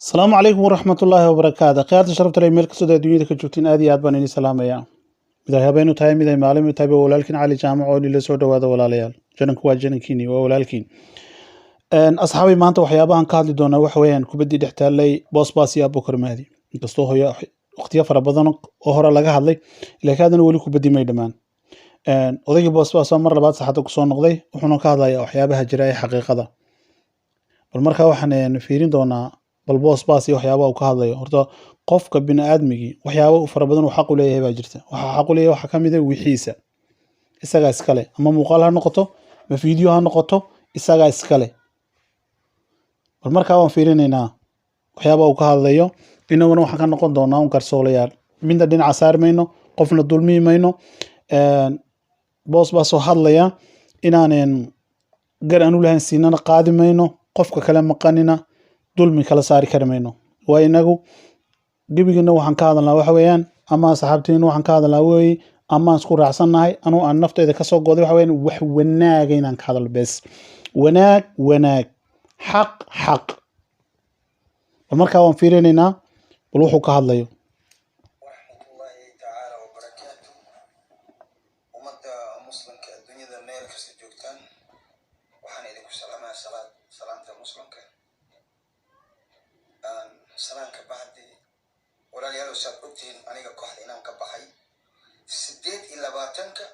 Asalaamu calaykum waraxmatullaahi wabarakaatu. Khiyaarta sharafta leh, meel kastoo aad dunyada ka joogtiin, aad iyo aad baan idin salaamayaa. Mid ay habeenu tahay, mid ay maalin tahay, waa walaalkiin Cali Jaamac oo nila soo dhawaada. Walaalayaal, jananku waa janankiini, waa walaalkiin. Asxaabay, maanta waxyaabahan ka hadli doonaa waxa weeyaan kubaddii dhex taallay Boosbaas iyo Abukar Mahdi. Inkastoo hoyo waqtiyo fara badan oo hore laga hadlay, laakiin haddana weli kubaddii may dhammaan. Odaygii Boosbaas oo mar labaad saxadda kusoo noqday, wuxuuna ka hadlayaa waxyaabaha jira ee xaqiiqada. Bal markaa waxaan fiirin doonaa bal Boosbaas iyo waxyaabaha uu ka hadlayo. Horta qofka bini-aadmigii waxyaaba fara badan uu xaq u leeyahay baa jirta. Waxaa xaq u leeyahay waxaa ka mid ah wixiisa isagaa iskale, ama muuqaal ha noqoto ama video ha noqoto, isagaa iskale. Bal markaa waan fiirinaynaa waxyaabaha uu ka hadlayo. Inaguna waxaan ka noqon doonaa un garsoolayaal, midna dhinaca saari mayno, qofna dulmiyi mayno. Boosbaas oo hadlaya inaanen gar aan u lahayn siinana qaadi mayno, qofka kale maqanina dulmi kala saari kari mayno. Waa inagu gebigana waxaan ka hadalnaa waxa weeyaan, ama asxaabteena waxaan ka hadalnaa weeye, ama aan isku raacsannahay, anuu aan naftayda kasoo goday, waxa weeyaan wax wanaaga inaan ka hadalno bes. Wanaag wanaag, xaq xaq. Bal markaa waan fiirinaynaa bal wuxuu ka hadlayo. Waraxmatullaahi tacaala wabarakaatu. Ummadda muslimka adduunyada meel kasta joogtaan, waxaan idinku salaamayaa salaad salaamta muslimka. Salaanka bacdi, walaalayaal, saad ogtihiin aniga kooxda inaan ka baxay 28-ka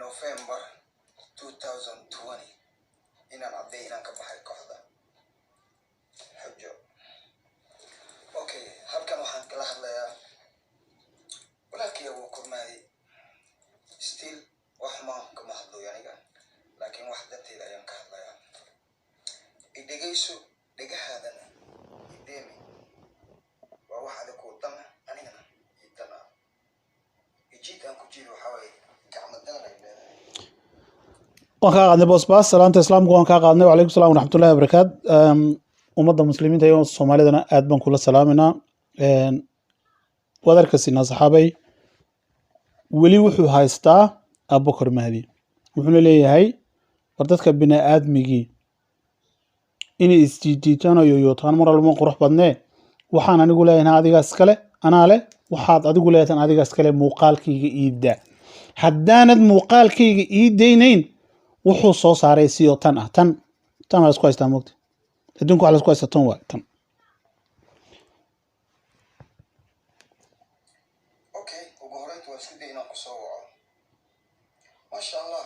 November 2020, inaan caddeey inaan ka baxay kooxda Xujo. Okay, halkan waxaan kala hadlayaa walaalkay wuu kurmaayay. Still wax xumaan kama hadlayo aniga, laakiin wax danteyda ayaan ka hadlayaa. Idhegayso, dhegahaadana ideemi, waa wax adig kuu dana, anigana ii dana. Ijiid aan ku jiido waxaa waaye gacmo daal ay leedahay. Waan kaa qaadnay, Boosbaas. Salaanta islaamka waan kaa qaadnay. Wacalaykum salam waraxmatullahi wabarakaat. Ummadda muslimiinta iyo Soomaalidana aad baan kula salaaminaa. Waad arkaysinaa, saxaabay, weli wuxuu haystaa Abubakar Mahdi, wuxuuna leeyahay war dadka bini-aadmigii inay isjiijiitaan oo yoyootaan mar walba ma qurux badnee. Waxaan anigu leeyahay adigaa iskale, anaa leh. Waxaad adigu leedahan adigaa iskale. Muuqaalkayga iidda, haddaanad muuqaalkayga ii daynayn, wuxuu soo saaray siyo tan ah. Tan tan waa la isku haystaa mogta, adduunka waxa la isku haystaa tan waa tan. Okay, ugu horeynta waa isku day inaan kusoo waco. Maasha Allah,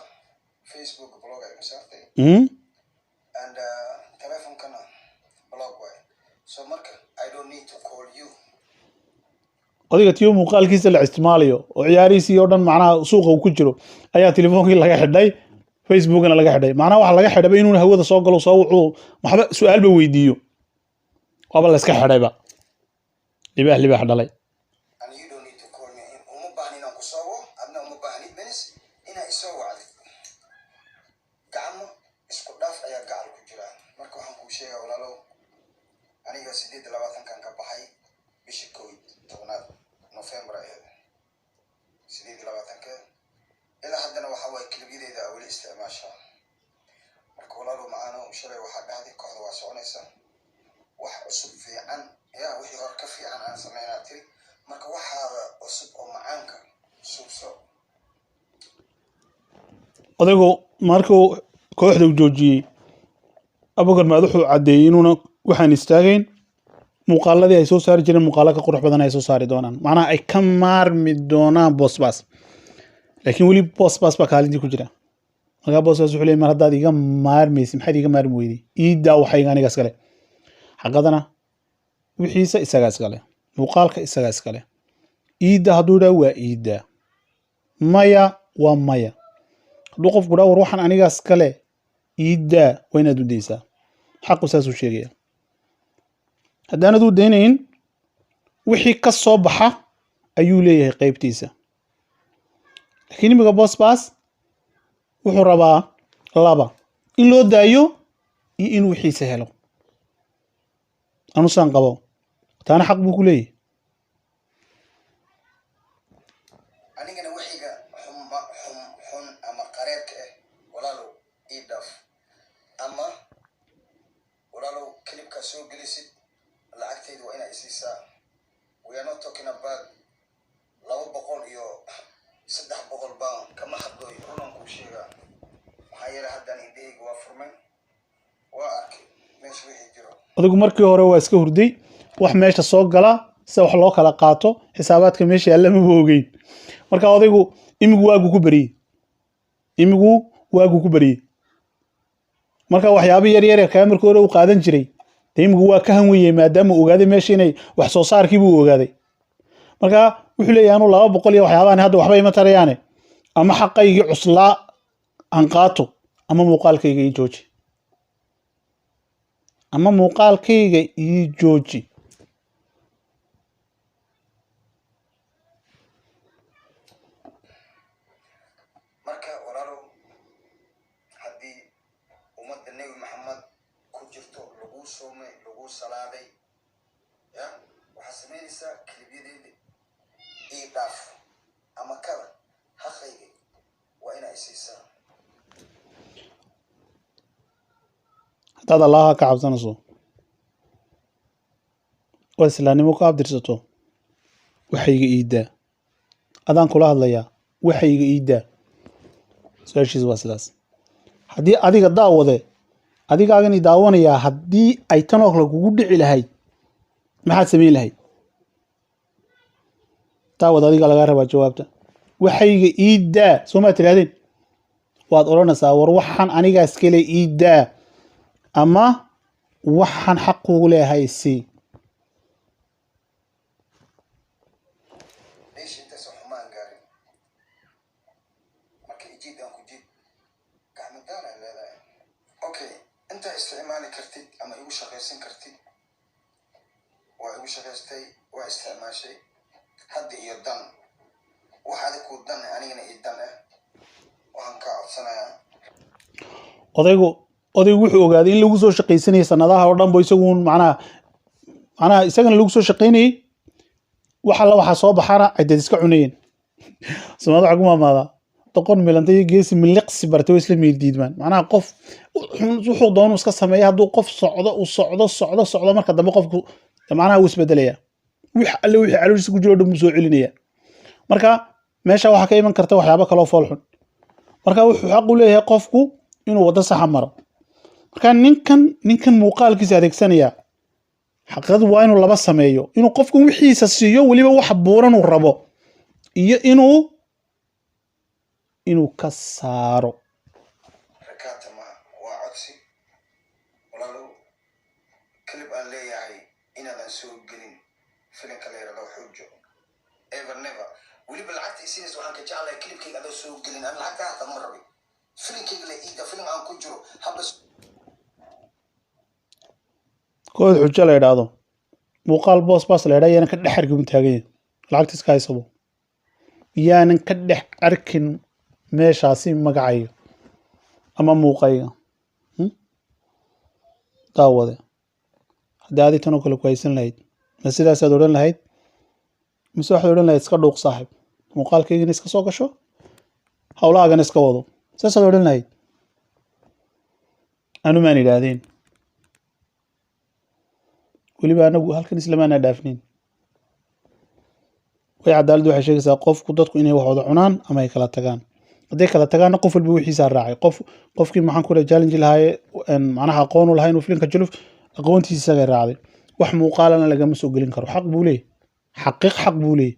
Facebook block ay iga saartay and telefonkana block waay. So marka I don't need to call you. Odayga tiyo muuqaalkiisa la isticmaalayo oo ciyaarihiisii oo dhan macnaha suuqa uu ku jiro ayaa telefoonkii laga xidhay, Facebookna laga xidhay. Macnaha waxa laga xidhayba inuu hawada soo galo, soo wuxuu waxba su-aalba weydiiyo, waaba la iska xidhayba. Libaax libaax dhalay. And you don't need to call me. Uma baahni inaan kusoo waco, adna uma baahnid means inaa isoo wacdid. Gacmo isku dhaaf ayaa gacal ku jira. Marka waxaan kuu sheegaa, walaalow, aniga 28-kan ka baxay bishii 11aad, November ahayd 28-ka. Ilaa haddana waxa waaye clipyadeeda aa weli isticmaashaa. Marka walaalow macaano, shalay waxaa dhahday kooxda waa soconaysa, wax cusub fiican yaa wixii hore ka fiican aan sameynaa tiri. Marka waxaada cusub oo macaanka suubso. Odaygu markuu kooxda u joojiyey, Abubakar Mahdi wuxuu caddeeyey inuuna waxaan istaagayn, muuqaaladii ay soo saari jireen muuqaalo ka qurux badan ay soo saari doonaan, macnaha ay ka maarmi doonaan Boosbaas. Laakiin weli Boosbaas baa kaalintii ku jira. Markaa Boosbaas wuxuu leeyay, mar haddaad iga maarmaysa, maxaad iga maarmi weyday? Iidaa waxayga aniga iskale. Xaqadana wixiisa isagaa iskale, muuqaalka isagaa iskale. Iidda hadduu idhaa waa iiddaa, maya waa maya. Hadduu qofku dhaa war waxaan anigaa iskale iiddaa, waa inaad u daysaa. Xaqu saasuu sheegaya. Haddaanad u daynayn, wixii ka soo baxa ayuu leeyahay qaybtiisa. Laakiin imiga Boosbaas wuxuu rabaa laba: in loo daayo iyo in wixiisa helo. Anusaan qabo, taana xaq buu ku leeyahay. Anigana wixiga xuma xun xun ama qareerka ah, walaalow, ii dhaaf, ama walaalow clipkaa soo gelisid. Lacagtayda waa inaa isiisaa. We are not talking about 200 iyo 300 baan kama hadlooy. Runan kuu sheegaa, maxaa yeelay haddaan indhahayga waa furmay, waa arkay meesha wixii jiro. Adigu markii hore waa iska hurday. Wax meesha soo gala, sida wax loo kala qaato, xisaabaadka meesha yaalla maba ogeyn. Marka odaygu imigu waagu ku beriyey, imigu waagu ku beriyey. Marka waxyaaba yar yar kaa markii hore u qaadan jiray dee imigu waa ka hanweyey, maadaama uu ogaaday meesha inay wax soo saarkii buu ogaaday. Marka wuxuu leeyahay, anu 200 iyo waxyaabahan hadda waxba ima tarayaane, ama xaqaygii cuslaa aan qaato ama muuqaalkayga ii jooji, ama muuqaalkayga ii jooji. Marka walaalow, haddii ummadda Nebi Maxamed ku jirto, laguu soomay, laguu salaaday, ya waxaad samaynaysaa clipyadeeda ii dhaaf ama kala xaqayga waa inaa isiisaa. Haddaad Allaha ka cabsanayso oo islaamnimo ku abdirsato, waxayga iidaa. Adaan kula hadlayaa, waxayga iidaa. Su-aashiisa waa sidaas. Haddii adiga daawade, adigaagan i daawanayaa, haddii ay tan oo kale kugu dhici lahayd, maxaad samayn lahayd? Daawad, adiga lagaa rabaa jawaabta. Waxayga iidaa soo maa tidhahdeen? Waad odhanaysaa, war waxaan anigaa iskale iidaa, ama waxaan xaq kugu leeyahay sii. Meesha intaysan xumaan gaarin. Marka ijiid aan ku jiid gacmadaan ay leedahay. Okay, intaa isticmaali kartid ama igu shaqaysan kartid waa igu shaqaystay, waa isticmaashay. Hadda iyo dan wax adig kuu dan ah, anigana ii dan ah, waxaan kaa codsanayaa. Odaygu wuxuu ogaaday in lagu soo shaqaysanayay sanadaha oo dhan bo, isaguun macnaha isagana lagu soo shaqaynayay. Wax alla waxaa soo baxana ay dad iska cunayeen. Soomaalida waxaa ku maamaadaa, doqon milantay iyo geesi miliqsi bartay way isla meel diidmaan. Macnaha qof wuxuu doonu iska sameeya, hadduu qof socdo, uu socdo, socdo, socdo, marka dambe qofku macnaha wuu isbedelaya, wix alle wixii calooshiisa ku jiro o dhan buu soo celinaya. Marka meesha waxaa ka iman karta waxyaabo kaloo fool xun. Marka wuxuu xaq u leeyahay qofku inuu waddo saxa maro. Marka ninkan muuqaalkiisa adeegsanaya, xaqiiqadu waa inuu laba sameeyo: inuu qofku wixiisa siiyo, weliba wax buuran uu rabo, iyo inuu ka saaro. Rakaata ma waa codsi, walaalow. Clip aan leeyahay inaadan soo gelin filimka la yidhahdo Xujo, ever, never. Weliba lacagta isiinaysa waxaan ka jeclahay clipkayga adoo soo gelin. Aan lacagta hata ma rabin, filimkayga la iida, filim aan ku jiro haba. Kooxda Xujo la yidhaahdo, muuqaal boos baas la yidhahdo, yaanan ka dhex arkin. Taagan yahay, lacagta iska haysabo, yaanan ka dhex arkin meeshaasi magacayga ama muuqayga. Daawade, haddii adi tan oo kale ku haysan lahayd, ma sidaasaad odhan lahayd, mise waxaad odhan lahayd, iska dhuuq saaxib, muuqaalkaygana iska soo gasho, howlahaagana iska wado? Saasaad odhan lahayd? Anu maan idhaahdeen. Weliba anagu halkan islamaana dhaafnin way. Cadaaladdu waxay sheegaysaa qofku, dadku inay wax wada cunaan ama ay kala tagaan. Hadday kala tagaanna, qof walba wixiisaa raacay. Qof qofkii maxaan ku challenge lahaaye, macnaha aqoon u lahaa inuu filimka juluf, aqoontiisa isagay raacday. Wax muuqaalana lagama soo gelin karo. Xaq buu leeyahy, xaqiiq xaq buu leeyahy.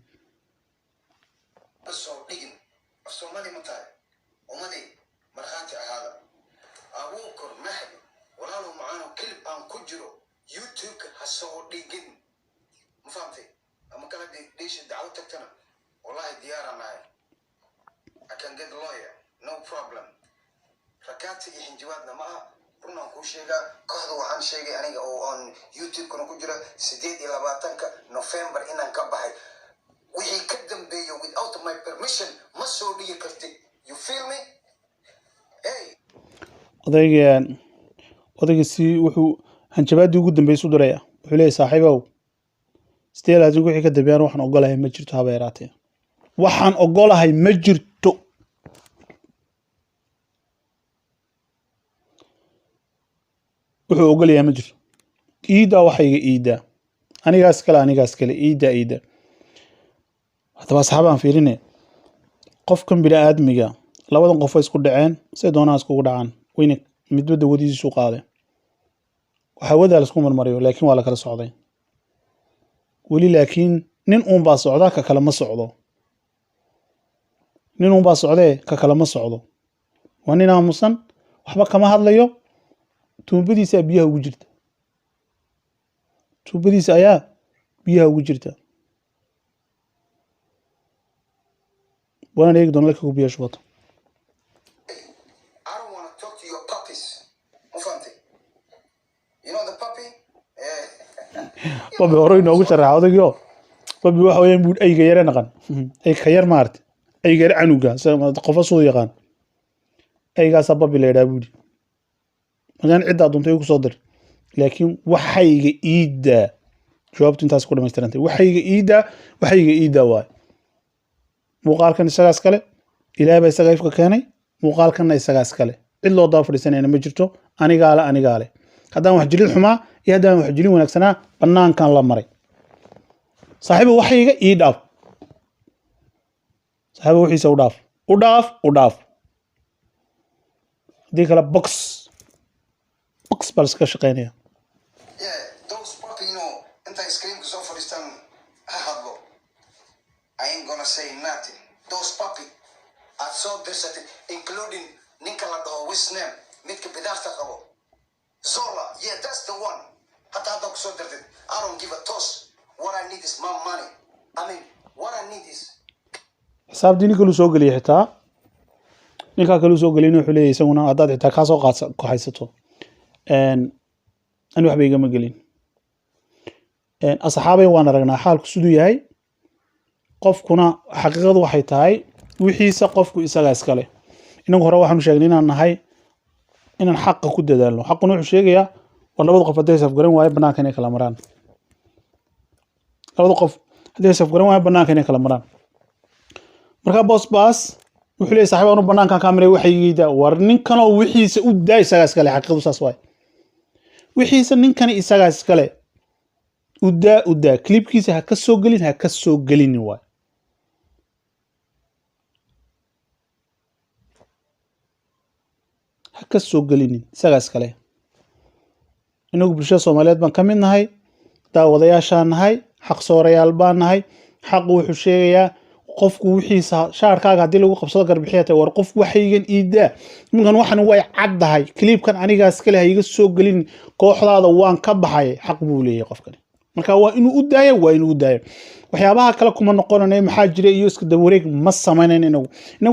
Soo dhigin. Af Soomaali ma tahay? Ummadii markhaati ahaada. Abuukor Mahdi, walaalow macaano, clip aan ku jiro YouTube-ka ha soo dhigin, ma fahamtay? Ama kala dhiisha dacwo tagtana, wallahi diyaaraan nahay. I can get lawyer, no problem. Rakaati iyo xinjibaadna ma aha, runaan kuu sheegaa. Kooxda waxaan sheegay aniga oo on YouTube-kana ku jira 28-ka November inaan ka baxay. Wixii ka dambeeya, without my permission ma soo dhigi kartid. You feel me? Hey. Odayga odayga si wuxuu hanjabaaddii ugu dambeysay u diraya. Wuxuu leeyahy, saaxiibow, 28 wixii ka dambeeyaan waxaan ogolahay ma jirto, haba yaraatee waxaan ogolahay ma jirto. Wuxuu ogolayaa ma jirto. Iidaa waxayga iidaa. Anigaas kale, anigaas kale, iida iida. Haddaba asxaabaan fiirine qofkan bini-aadmiga, labadan qof way isku dhaceen, say doonaan iskugu dhacaan, wayna midba dawadiisu qaaday. Waxaa wadaa la isku marmariyo, laakiin waa la kala socday weli. Laakiin nin uun baa socda, ka kale ma socdo. Nin uun baa socdee, ka kale ma socdo. Waa nin aamusan, waxba kama hadlayo. Tuubadiisa biyaha ugu jirta, tuubadiisa ayaa biyaha ugu jirta. Waanaan eegi doona halka ku biyaha shubato. I don't want to talk to your puppies. Ma fahantay? You know the puppy? Eh. Babi hore inoogu sharaxa odaygiio. Babi waxa weeyaan buu ayga yare naqan, ay ka yar maarti, ayga yar canuga qofa suu yaqaan, aygaasaa babi la yidhaha buudi. Markaan ciddaa duntay ku soo dir, laakiin waxayga iiddaa. Jawaabtu intaas ku dhamaystirantay. Waxayga iiddaa, waxayga iiddaa waay. Muuqaalkan isagaas kale, Ilaahay baa isaga ifka keenay. Muuqaalkanna isagaas kale, cid loo daba fadhiisanayna ma jirto. Anigaale, anigaale. Haddaan wax jilid xumaa iyo haddaan wax jilin wanaagsanaa, bannaankan la maray. Saaxiiba, waxayga ii dhaaf. Saaxiiba, wixiisa u dhaaf, u dhaaf, u dhaaf. Haddii kale box box baa laskaga shaqeynaya. Yeah, those puppy, intay screenka soo fadhiistaan ha hadlo. I ain't gonna say nothing. Those puppy aad soo dirsatay, including ninka la dhaho Wisnam, midka bidaarta qabo. Zola, yeah, that's the one. Hata hadda ku soo dirtay. I don't give a toss. What I need is my money. I mean, what I need is Xisaabtii nin kaluu soo geliyay, xitaa ninkaa kaluu soo geliyay wuxuu leeyahay isaguna haddaad xitaa kaa soo qaadsa haysato, ani waxba igama gelin. Asxaabay, waan aragnaa xaalku siduu yahay. Qofkuna xaqiiqadu waxay tahay wixiisa qofku isagaa iskale. Inagu hore waxaanu sheegnay inaan nahay inaan xaqa ku dadaalno. Xaquna wuxuu sheegayaa war labada qof hadday safgaran waayo, banaanka inay kala maraan. Labada qof hadday safgaran waayo, banaanka inay kala maraan. Marka Boss Baas wuxuu leeyahay, saaxiib, anu banaankan kaa maray, waxaygiida. War ninkanoo wixiisa u daa, isagaa iskale. Xaqiiqadu saas waay. Wixiisa ninkani isagaa iskale, u daa, u daa. Clipkiisa ha ka soo gelin, ha ka soo gelinin waay. Ha ka soo gelinin, isagaa iskale. Inagu bulshada Soomaaliyeed baan ka mid nahay, daawadayaashaan nahay, xaqsoorayaal baan nahay. Xaqu wuxuu sheegayaa qofku wixiisa shaarkaaga haddii lagu qabsado garbixiya tahay. War qof waxaygan iidaa. Ninkan waxan way caddahay, clipkan anigaas kale ha iga soo gelin, kooxdaada waan ka baxay. Xaq buu leeyahay qofkani, marka waa inuu u daayo, waa inuu u daayo. Waxyaabaha kale kuma noqonanay, maxaa jira iyo iska dabawareeg ma samaynayn. Inagu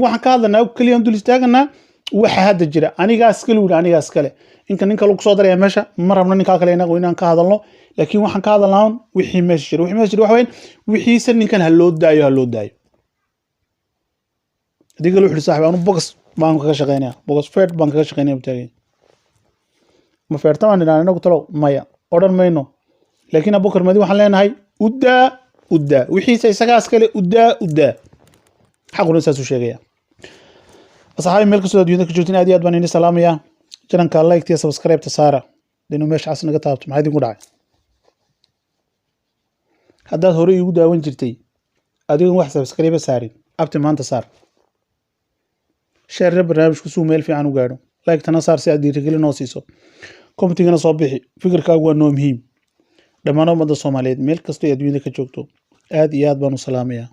waxaan ka hadlanaa keliya, dul istaaganaa waxa hadda jira. Anigaas kale wili, anigaas kale. Inka ninka lagu soo daraya meesha ma rabno, ninkaa kale inagu inaan ka hadalno, laakiin waxaan ka hadalnaa wixii meesha jira. Wixii meesha jira waxa weyn, wixiisa ninkan ha loo daayo, ha loo daayo. Haddii kale wuxuu saaxiib, anu box baan kaga shaqeynaya, box fed baan kaga shaqeynaya buu taagay. Ma feerta baan idhahnaa inagu? Talow maya odhan mayno, laakiin Abubakar Madi waxaan leenahay u daa, u daa wixiisa, isagaas kale, u daa, u daa. Xaquna saasuu sheegaya. Asxaabi, meel kastoo adduunyada ka joogtiin, aad iyo aad baan idin salaamayaa. Channelka like iyo subscribe ta saara, inuu meesha cas naga taabto. Maxaa idinku dhacay? Haddaad hore iigu daawan jirtay adigoon wax subscribe saarin, abti maanta saar. Share barnaamijku suu meel fiican u gaadho. Like tana saar si aad dhiirigelin noo siiso. Commentigana soo bixi, fikirkaagu waa noo muhiim. Dhammaan ummadda Soomaaliyeed meel kastoo ay adduunyada ka joogto aad iyo aad baan u salaamayaa.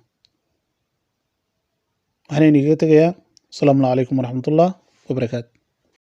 Waxaan idinkaga tegayaa asalaamu calaykum waraxmatullah wabarakaatu.